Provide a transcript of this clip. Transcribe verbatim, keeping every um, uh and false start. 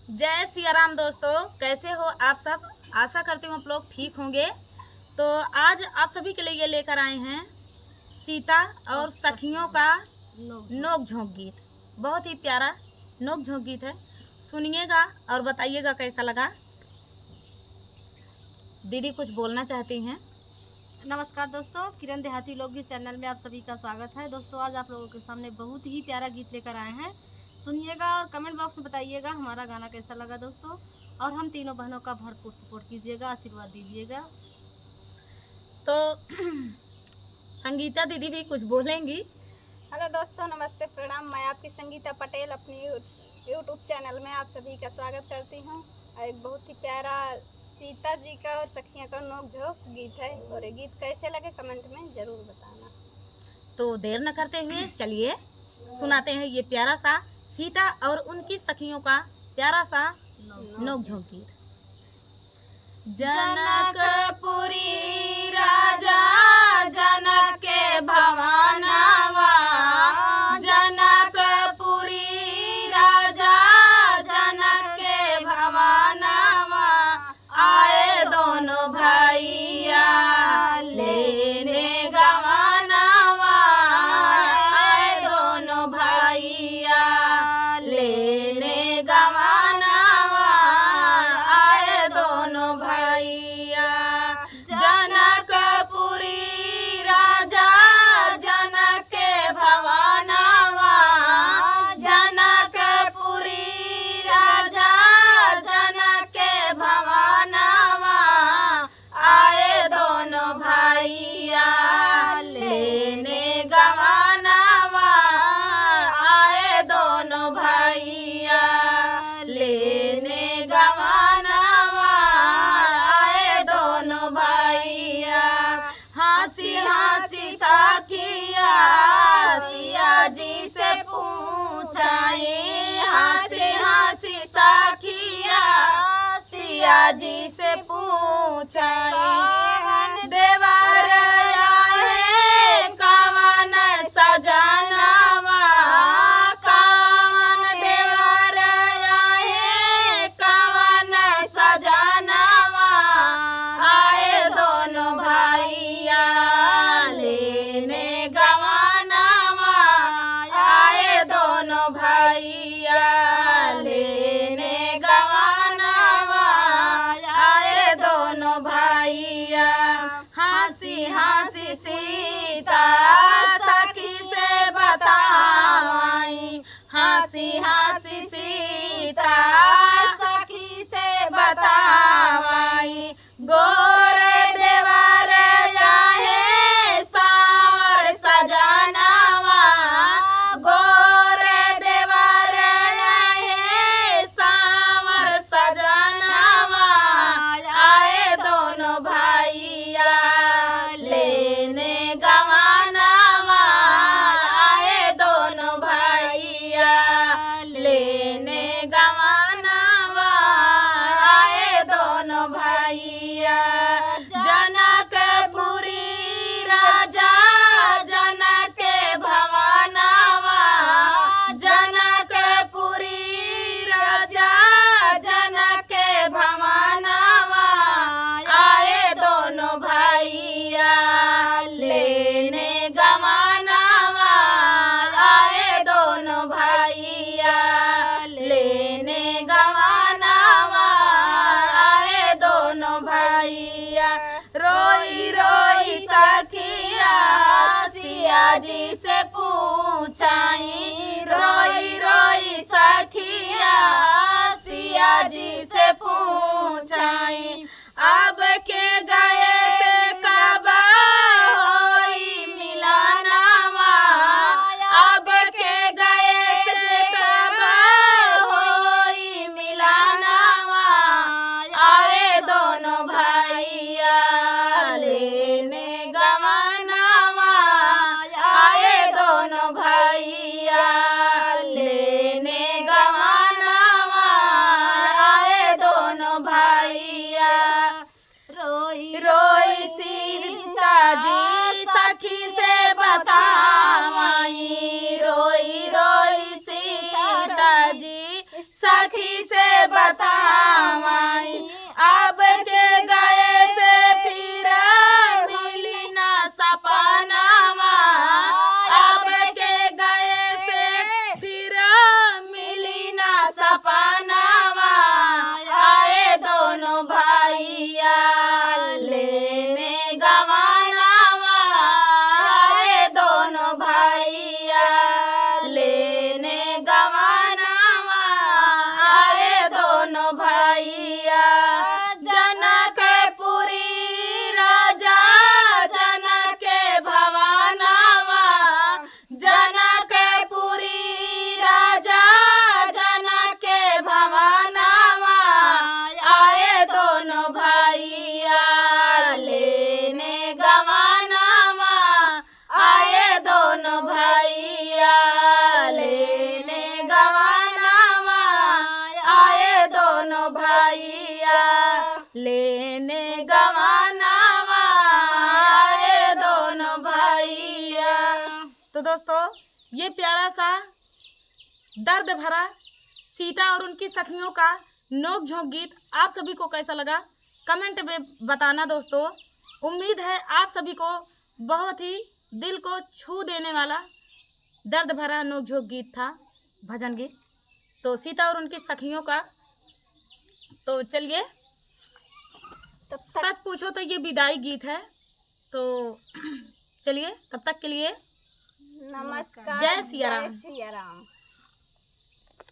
जय सिया राम दोस्तों, कैसे हो आप सब? आशा करती हूँ आप लोग ठीक होंगे। तो आज आप सभी के लिए लेकर आए हैं सीता और सखियों का नोक झोंक गीत। बहुत ही प्यारा नोक झोंक गीत है, सुनिएगा और बताइएगा कैसा लगा। दीदी कुछ बोलना चाहती हैं। नमस्कार दोस्तों, किरण देहाती लोकगीत चैनल में आप सभी का स्वागत है। दोस्तों, आज आप लोगों के सामने बहुत ही प्यारा गीत लेकर आए हैं, सुनिएगा और कमेंट बॉक्स में बताइएगा हमारा गाना कैसा लगा दोस्तों। और हम तीनों बहनों का भरपूर सपोर्ट कीजिएगा, आशीर्वाद दीजिएगा। तो संगीता दीदी भी कुछ बोलेंगी। हेलो दोस्तों, नमस्ते, प्रणाम। मैं आपकी संगीता पटेल अपनी यू- YouTube चैनल में आप सभी का स्वागत करती हूँ। और एक बहुत ही प्यारा सीता जी का और सखियाँ का नोक झोंक गीत है, और ये गीत कैसे लगे कमेंट में जरूर बताना। तो देर न करते हुए चलिए सुनाते हैं ये प्यारा सा सीता और उनकी सखियों का प्यारा सा नोक झोंक गीत। जनकपुरी राजा जनक के भवनवा, जनकपुरी राजा जनक के भवनवा, आए दोनों भैया लेने गवनवा, आए दोनों भैया लेने गवनवा, आए दोनों भैया। जनकपुरी राजा जनक के भवनवा, जनकपुरी राजा जनक के भवनवा, आए दोनों भैया लेने गवनवा, आए दोनों भैया लेने गवनवा, आए दोनों भैया। हँसी हँसी सखिया सिया जी से पूछाई, हँसी हँसी सखिया सिया जी से पूछाई। कवन देवर आहे कवन सजनवा, कवन देवर आहे कवन सजनवा, आए दोनों भैया लेने गवनवा, आए दोनों भैया लेने गवनवा, आए दोनों भैया। हँसी हँसी सीता सखी से बतावाई, हँसी हँसी सीता सखी से बतावाई। गोर देवर आहे सांवर सजनवा, गोर देवर आहे सांवर सजनवा, आए दोनों भैया लेने गवनवा, आए दोनों भैया लेने गवनवा, आए दोनों भैया। जनकपुरी राजा जनक के भवनवा, जनकपुरी राजा जनक के भवनवा, आए दोनों भैया लेने गवनवा, आए दोनों भैया लेने गवनवा, आए दोनों भैया। रोई रोई सखिया सिया जी से पूछाई, रोई रोई सखिया सिया जी से पूछाई। अब के गए से कब होई मिलनवा, अब के गए से कब होई मिलनवा, आए दोनों भैया लेने गवनवा, आए दोनों भैया लेने गवनवा। सखी से बतावई, अब के गए से फिर मिली ना सपनावा। अब के गए से फिर मिली ना सपनावा। आए दोनों भैया लेने गवानावा। आए दोनों भैया लेने गवानावा। आए दोनों भैया जनकपुरी राजा जनक के भवानावा। जनकपुरी राजा जनक के भवानावा। आए दोनों भैया लेने गवानावा। आए दोनों भैया लेने गवानावा। आए दोनों भैया लेने गवानावा। आए दोनों भैया। तो दोस्तों, ये प्यारा सा दर्द भरा सीता और उनकी सखियों का नोक झोंक गीत आप सभी को कैसा लगा, कमेंट में बताना दोस्तों। उम्मीद है आप सभी को बहुत ही दिल को छू देने वाला दर्द भरा नोक झोंक गीत था, भजन गीत। तो सीता और उनकी सखियों का, तो चलिए, तब तक सच पूछो तो ये विदाई गीत है। तो चलिए, तब तक के लिए नमस्कार। जय सिया राम। जय सिया राम।